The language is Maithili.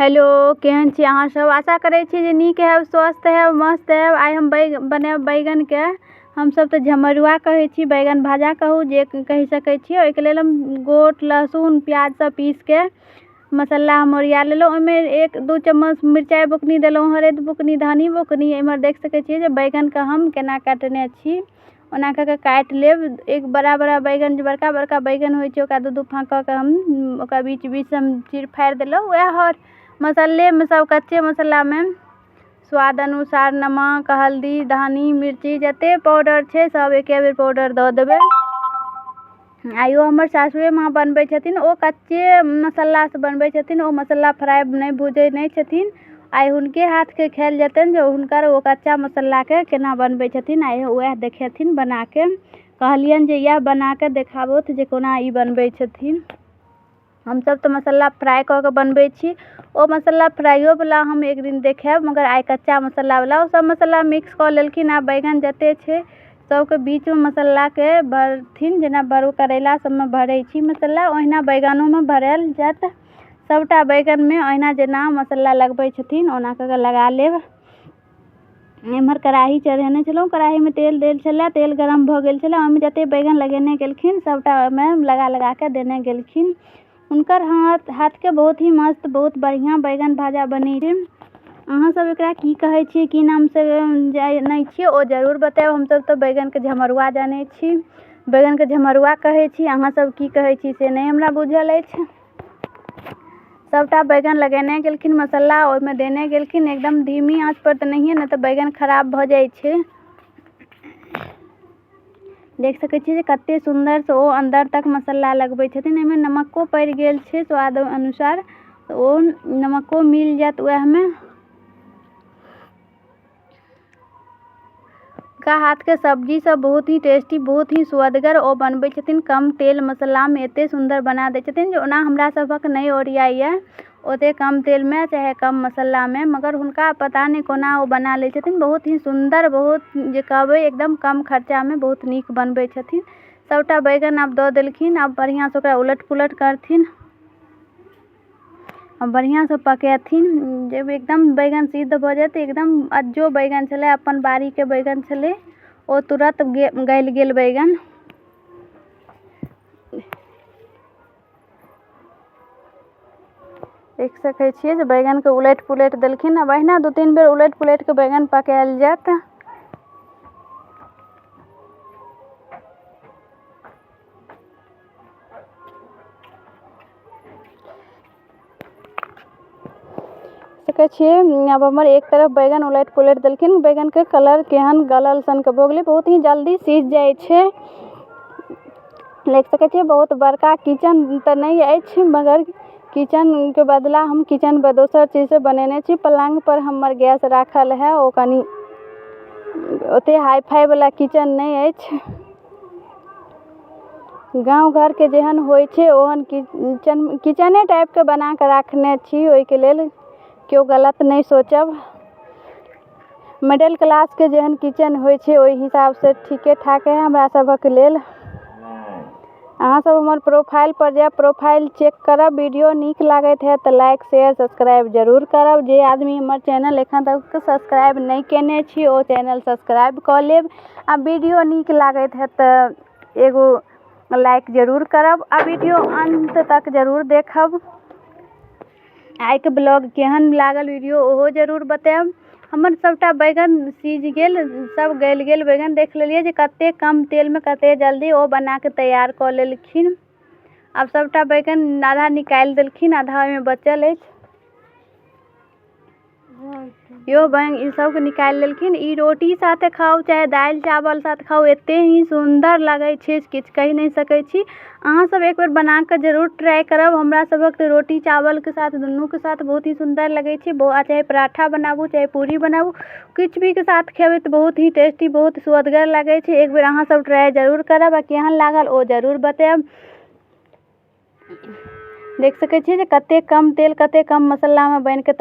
हेलो, केहन छी अहाँ सब? आशा करै छी जे नीक हैब, स्वस्थ हैब, मस्त हैब। आइ हम बनायब बैगनके, हमसब तऽ झमरुआ कहै छी, बैगन भाजा कहू, जे कहि सकै छी। ओहिके लेल हम गोट, लहसुन, प्याज सब पीसके मसाला हम ओरिया लेलहुँ। ओहिमे 1-2 चम्मच मिरचाइ बुकनी देलहुँ, हरदि बुकनी, धनी बुकनी। एम्हर देख सकै छियै जे बैगनके हम केना काटने छी। ओना कऽ के काटि लेब। एक बड़ा बड़ा बैगन, जे बड़का बड़का बैगन होइ छै, ओकरा 2-2 फाँक कऽ के हम ओकरा बीच बीचसँ हम चीर फाड़ि देलहुँ। वएह हर मसल्लेमे सब कच्चे मसल्लामे स्वाद अनुसार नमक, हल्दी, धनी, मिर्ची जते पाउडर छै सब एके बेर पाउडर दऽ देबै। आइयो हमर सासुए माँ बनबै छथिन, ओ कच्चे मसल्लासँ बनबै छथिन, ओ मसल्ला फ्राइ नहि भुजै नहि छथिन। आइ हुनके हाथके खाएल जेतनि जे हुनकर ओ कच्चा मसल्लाके केना बनबै छथिन। आइ वएह देखेथिन बनाके। कहलियनि जे इएह बनाके देखाबथु जे कोना ई बनबै छथिन। हमसब तऽ मसल्ला फ्राइ कऽ के बनबै छी, ओ मसल्ला फ्राइयोवला हम एक दिन देखायब, मगर आइ कच्चा मसल्लावला ओ सब मसल्ला मिक्स कऽ लेलखिन। आ बैगन जते छै सबके बीचमे मसल्लाके भरथिन, जेना भरू करैला सबमे भरै छी मसल्ला, ओहिना बैगनोमे भरायल जायत। सबटा बैगनमे ओहिना जेना मसल्ला लगबै छथिन ओना कऽ के लगा लेब। एम्हर कड़ाही चढ़ेने छलहुँ, कड़ाहीमे तेल देल छलै, तेल गरम भऽ गेल छलै। ओहिमे जते बैगन लगेने गेलखिन सबटा ओहिमे लगा लगाके देने गेलखिन। हुनकर हाथके बहुत ही मस्त, बहुत बढ़िआँ बैगन भाजा बनै छै। अहाँ सब एकरा की कहै छियै, की नामसँ जानै छियै, ओ जरूर बतायब। हमसब तऽ बैगनके झमरुआ जानै छी, बैगनके झमरुआ कहै छी। अहाँ सब की कहै छी से नहि हमरा बुझल अछि। सबटा बैगन लगेने गेलखिन, मसल्ला ओहिमे देने गेलखिन। एकदम धीमी आँचपर तऽ नहिए, नहि तऽ बैगन खराब भऽ जाइ छै। देख सकै छियै जे कते सुन्दरसँ ओ अन्दर तक मसल्ला लगबै छथिन। एहिमे नमको पड़ि गेल छै स्वाद अनुसार, तऽ ओ नमको मिल जायत वएहमे। हुनका हाथके सब्जी सब बहुत ही टेस्टी, बहुत ही सुअदगर ओ बनबै छथिन। कम तेल मसल्लामे एते सुन्दर बना दै छथिन जे ओना हमरा सभक नहि ओरियाइए ओते कम तेलमे चाहे कम मसल्लामे, मगर हुनका पता नहि कोना ओ बना लै छथिन। बहुत ही सुन्दर, बहुत जे कहबै एकदम कम खर्चामे बहुत नीक बनबै छथिन। सबटा बैगन आब दऽ देलखिन। आब बढ़िआँसँ ओकरा उलट पुलट करथिन, बढ़िआँसँ पकेथिन। जब एकदम बैगन सिद्ध भऽ जायत, एकदम अज्जो बैगन छलै, अपन बाड़ीके बैगन छलै, ओ तुरत गलि गेल बैगन। देख सकै छियै जे बैगनके उलटि पुलटि देलखिन। आब अहिना 2-3 बेर उलटि पुलटिके बैगन पकायल जायत। सकै छियै आब हमर एक तरफ बैगन उलटि पुलटि देलखिन। बैगनके कलर केहन गलल सनके भऽ गेलै, बहुत ही जल्दी सीझ जाइ छै। देख सकै छियै बहुत बड़का किचन तऽ नहि अछि, मगर किचनके बदला हम किचन दोसर चीजसँ बनेने छी। पलङ्गपर हमर गैस राखल है, ओ कनि ओते हाई फाइवला किचन नहि अछि। गाँव घरके जेहन होइ छै ओहन किचन किचने टाइपके बनाकऽ राखने छी। ओहिके लेल केओ गलत नहि सोचब। मिडिल क्लासके जेहन किचन होइ छै ओहि हिसाबसँ ठीके ठाक हइ हमरा सभक लेल। अहाँ सब हमर प्रोफाइलपर जायब, प्रोफाइल चेक करब। वीडियो नीक लागैत हैत तऽ लाइक, शेयर, सब्सक्राइब जरूर करब। जे आदमी हमर चैनल एखन तक सब्सक्राइब नहि केने छी ओ चैनल सब्सक्राइब कऽ लेब। आ वीडियो नीक लागैत हैत तऽ एगो लाइक जरूर करब आ वीडियो अन्त तक जरूर देखब। आइके ब्लॉग केहन लागल वीडियो ओहो जरूर बतायब। हमर सबटा बैगन सीझ गेल, सब गलि गेल बैगन। देख लेलियै जे कते कम तेलमे कते जल्दी ओ बनाके तैयार कऽ लेलखिन। आब सबटा बैगन आधा निकालि देलखिन, आधा ओहिमे बचल अछि। इहो ई सबके निकालि लेलखिन। ई रोटी साथे खाउ चाहे दालि चावल साथे खाउ, एते ही सुन्दर लगै छै किछु कहि नहि सकै छी। अहाँ सब एक बेर बनाकऽ जरूर ट्राइ करब। हमरा सबक तऽ रोटी चावलके साथ दुनूके साथ बहुत ही सुन्दर लगै छै। चाहे पराठा बनाबू चाहे पूरी बनाबू, किछु भी के साथ खेबै तऽ बहुत ही टेस्टी, बहुत सुअदगर लगै छै। एक बेर अहाँ सब ट्राइ जरूर करब आ केहन लागल ओ जरूर बतायब। देख सकै छियै जे कते कम तेल कते कम मसल्लामे बनिके